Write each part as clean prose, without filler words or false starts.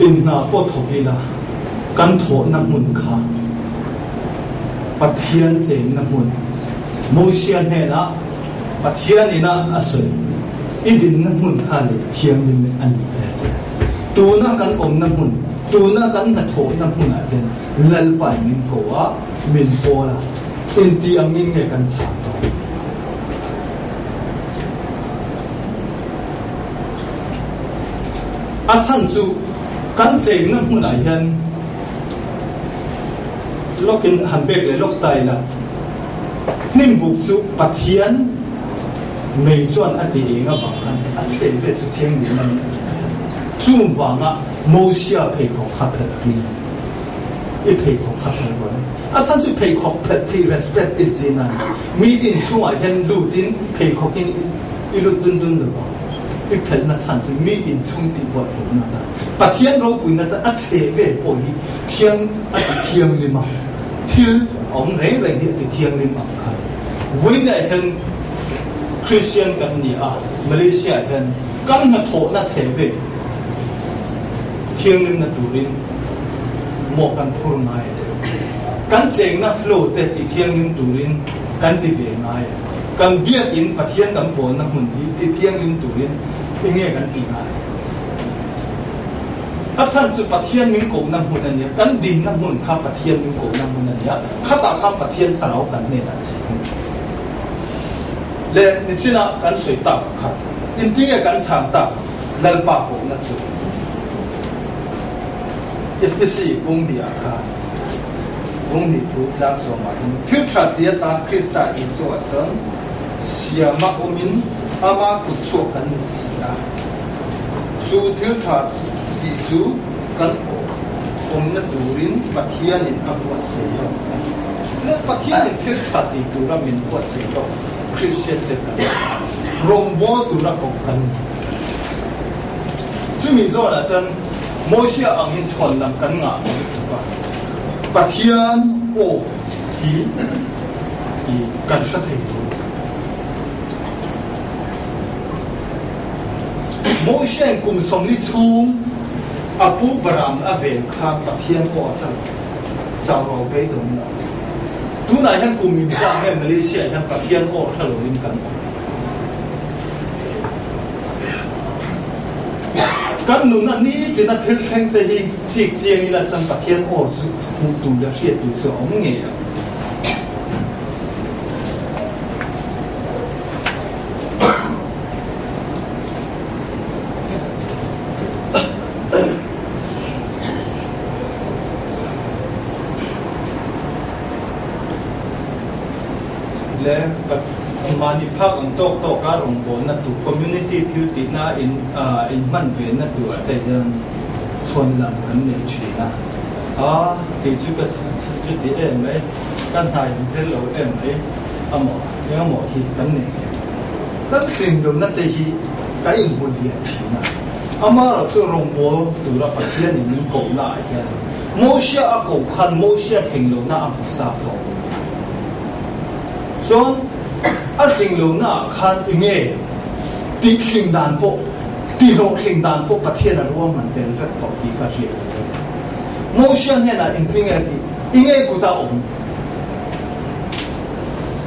In hna pawh thawk ila, kan thawhna hmun kha Pathian chenna hmun, Mosia hnenah Pathian ina a sawi, I dinna hmun kha leh thianghlim a ni e a ti a. Tuna kan awmna hmun, tuna kan hnathawhna hmunah hian Lalpain min ko a, min pawl a, inti angin nge kan chhak tawh? A chhan chu kan chengna hmunah hian lawkin han pek leh lawk ta ila, hnimbuk chu Pathian mei chuan a ti eng avang khan a chheh vel chu thianghlim a ni a ti tlat a. Chung vanga Mosia pheikhawk kha phelh tir a ni. I pheikhawk kha phelh rawh le. A chhan chu pheikhawk phelh khi respect i ti na a ni. Mi inchhungah hian lutin pheikhawkin i lut dun dun lo vang. I phelhna chhan chu mi inchhung tih pawh phelhna atan. Pathian ropuina chu a chhe vel pawh hi thiang a ti thianghlim a, thil awm reng reng hi a ti thianghlim ang khan. Vawiinah hian Christian kan ni a, Malaysia ah hian kan hnathawhna chhe vel thianghlimna turin mawh kan phur ngai a. Kan chengna flow te ti thianghlim turin kan ti ve ngai a. Kan biakin Pathian kan pawlna hmun hi ti thianghlim turin enge kan ti ngai? A chhan chu Pathian min kohna hmun a nia, kan dinna hmun kha Pathian min kohna hmun a nia, khatah khan Pathian thlarau kan hnenah a cheng a ni. Le nichinah kan sawi tak kha intinge kan chhan tak Lalpa kohna chu Efesi bunghnih-ah khan bunghnih thu chang sawmah in thil tha ti atan Krista Isua chuan siama awmin ama kut chhuak kan ni si a. Chu thil tha tih chu kan awmna turin Pathianin a buatsaih lawk a ni. Le Pathianin thil tha ti tura min buatsaih lawk Kristian te kan rawngbawl tura koh kan ni. Chumi zawnah chuan Mosia angin chhawn lam kan ngah mai lutuk a, Pathian aw hi kan hre thei tur. Mosia'n kum 40 chhung a pu varam a ven khan Pathian aw a hre lo, chau ro beidawng lo. Tunah hian kum inzah nge Malaysia hian Pathian aw hre loin kan awm. Kan nunna nitina thil thleng te hi chik chiang ila chuan Pathian aw chu hmuh tur leh hriat tur chu a awm ngei ang. Le mahni phak ang tawk tawk a rawngbawlna tur community thil tihna in inhman ve na tur ah te hian chhuan lam kan nei thin a, a kei chu ka chuti em mai, ka hna in zir lo em mai amaw engemaw hi kan nei hle. Kan hlimlumna te hi kan inhmu lian thin a, amaherawh chu rawngbawl tura Pathian in min kohna ah hian Mosia a koh khan Mosia hlimlona a hmu sa tawh. Chuan a hlimlona ah khan enge tih hlim dan pawh, tih hlawhthling dan pawh Pathian a ruahman tel vek tawh tih kha hriat a ni. Mosia hnenah engtinge a tih? Enge kut a awm?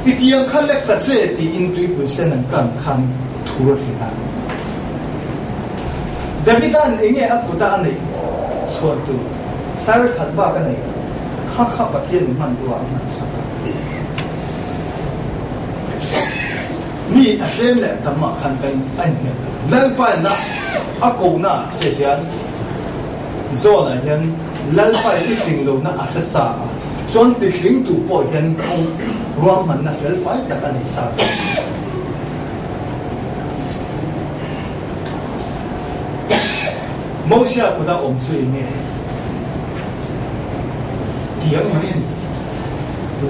I tiang kha lek ta che tiin tuipui sen an kan khan thu a hrilh a. Davida'n enge a kuta a neih chhuan tur sar khat bak a nei lo, kha kha Pathian in hmanrua a hmansak a. Mi a tlem leh a tam ah khan ka a inhmel lo. Lalpaina a kohna ah che hian zawn ah hian Lalpai i hling lohna a hre sa a, chuan ti hling tu pawh hian kawng ruahmanna fel fai tak a nei sa ve. Mosia kuta awm chu eng nge? Tiang mai a ni.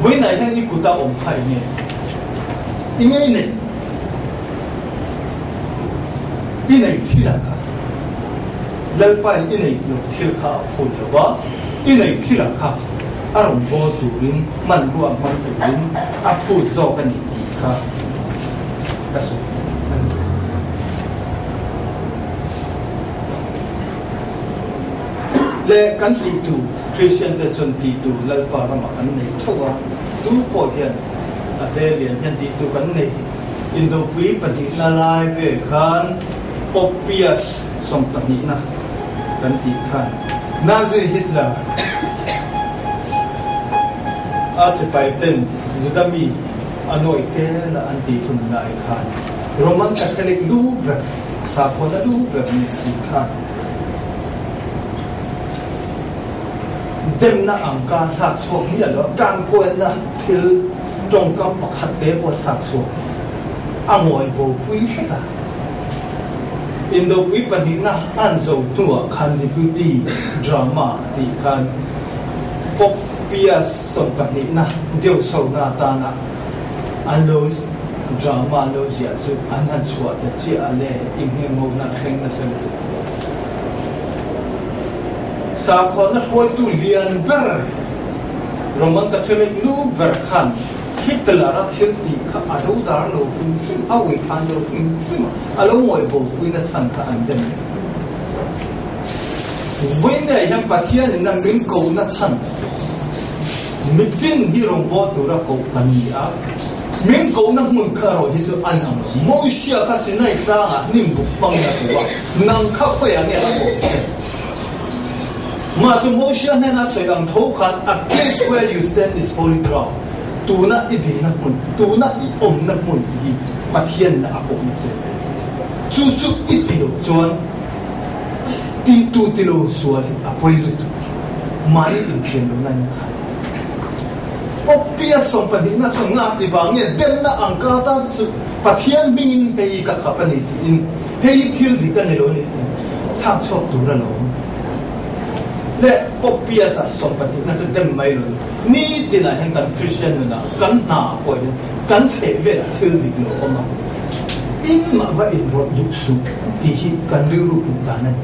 Vawiinah hian i kuta awm kha eng nge? I ngei nei. I nei thil ah kha. Lalpain i nei lo thil kha a phut lo va, i nei thil ah kha a rawn bawl turin, hmanrua hmang turin a phut zawk a ni tih kha ka sawi duh a ni. Leh kan tih tur, Kristian te chuan tih tur Lalpa ramah kan nei theuh a, tu pawh hian a te lian hian tih tur kan nei. Indopui pahnihna lai ve khan Pope Pius sawmpahnihna kan tih khan Nazi Hitler a sipai ten Juda mi a nawi tel a an tih hun lai khan Roman Catholic lu ber, sakhuana lu ber ni si khan Demna ang ka chhak chhuak miah lo, kan kuaina thil tawngkam pakhat te pawh chhak chhuak a ngawi bo pui hlek a. Indopui pahnihna an zo hnuah khan Deputy Drama tih khan Pope Pius sawmpahnihna deuhsona atana an lo drama an lo ziah chu an han chhuah ta chiah a le, inghirnghona a thleng nasa lutuk. Sakhuana hruaitu lian ber Roman Catholic nu ber khan Hitler-a thil tih kha a lo dar lo hrim hrim, a ui phan lo hrim hrim a, a lo ngawih bopui nachhan kha an dem leh. Vawiinah hian Pathianin a min ko nachhan mitin hi rawngbâwl tura koh kan ni a, min kohna hmun kha erawh hi chu a nang lo. Mosia kha Sinai tlangah hnim buk hmangin a ko a, nang kha khawiah nge a koh che? Mah chu Mosia hnena sawi ang tho khan, A place where you stand is holy ground, tuna i dinna hmun, tuna i awmna hmun hi Pathianna a kohna che. Chu chu i ti loh chuan, Tih tu ti lo sual hi a pawi lutuk. Mahni inthiam lohna in khat. Poppia sawmpahnihna chuan nga ti vang nge demna ang ka tan chu Pathian hmingin hei hi ka khap a ni tiin hei hi thil dik a ni lo a ni tih chhak chhuak tur a lo awm. Le Poppia sa sawmpahnihna chu dem mai lo in nitinah hian kan Kristian nunah kan hna pawh hian kan chheh velah thil dik lo a awm a. Inmah va inrawlh duh suh tih hi kan rilru put dan a ni.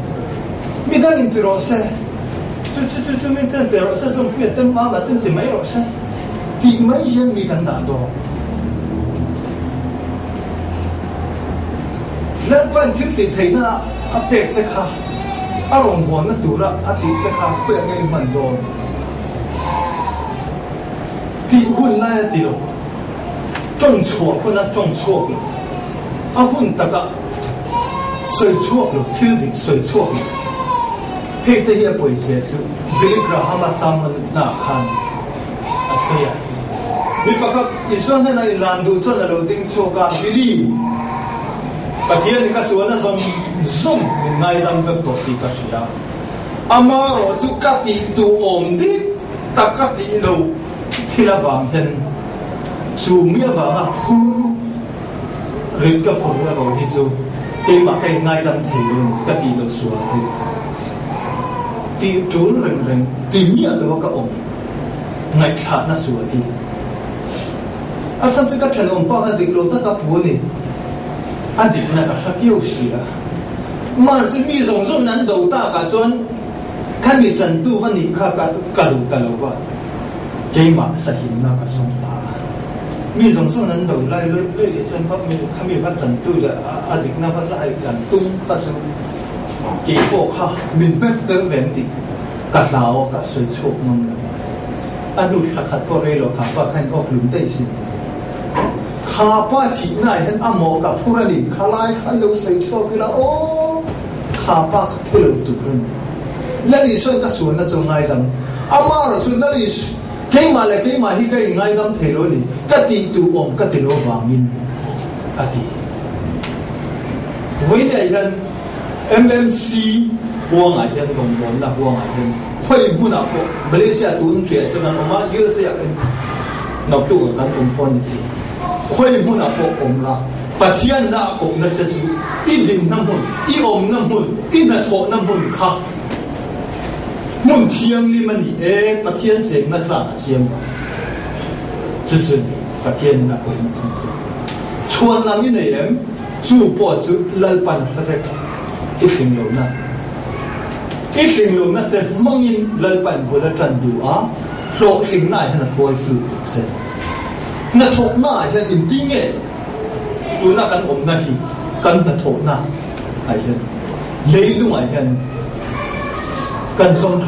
Midang in ti rawh se, chu chu chu chu mi ten ti rawh se, zawmpuia ten mama ten ti mai rawh se tih mai hian mi kan dah dawn. Lalpa'n thil tih theihna a pek che kha, a rawngbawlna tura a tih che kha khawiah nge i hman dawn tih hun lai a ti lo. Tawng chhuah huna tawng chhuak lo, a hun taka sawi chhuak lo, thil dik sawi chhuak lo. Hei te hi a pawizia chu Billy Graham-a sermon-na khan a sawi a. Mi pakhat Isua hnena inlan duh chuan a lo ding chhuak a, Billy, Pathian i ka sualna zawng zawng min ngaidam vek tawh tih ka hria. Amaherawh chu ka tih duh awm dik tak ka tih loh Thil avang hian chu mi avanga phur rit ka phur erawh hi chu keimah ka inngaidam thei lo ni ka tih loh sual hi tih tul reng reng ti miah lo a ka awm ngaihthlahna sual hi a chhan chu ka thenawm pa kha dik lo taka pu a ni a dikna ka hre kiau si a mar chu mi zawng zawngin an do takah chuan Kha mi tantu va nih kha ka duh ta lo va, keimah sahimna ka zawng ta a. Mi zawng zawng an do lai luih luih leh chuan va mi kha mi va tantu leh a dikna va la lan tum kha chu kei pawh kha min hmer tel ve ang tih ka hlau a, ka sawi chhuak ngam lo a. A hnu thla khat pawh rei lo kha pa kha in awk lum daih sin ka ti. Kha pa thihna ah hian a mawh ka phur a ni, kha lai kha lo sawi chhuak ila aw. Kha pa kha phu lo tur a ni. Lal Isua'n ka sualna chu a ngaidam. Amaherawh chu Lal Isu, keimah leh keimah hi ka inngaidam thei lo a ni, ka tih tur awm ka ti lo avangin, a ti. Vawiinah hian MMC huangah hian rawngbawlna huangah hian khawi hmunah pawh Malaysia tun ṭiah chu kan awm a, USA ah khan naktuk ah kan awm pawh a ni thei. Khawi hmunah pawh awm la. Pathianna a kohna che chu i dinna hmun, i awmna hmun, i hnathawhna hmun kha hmun thianghlim a ni e, Pathian chengna tlak a siam vang. Chu chu ni Pathianin a kohna chan che. Chhuan lam i nei em? Chu pawh chu Lalpan hla vek a, i tling lohna. I tling lohna te hmangin Lalpan bul a tan duh a, hlawhtlingna ah hian a hruai hlut tuk che. Hnathawkna ah hian inti nge tuna kan awmna hi kan hnathawhna ah hian leilungah hian kan zawm.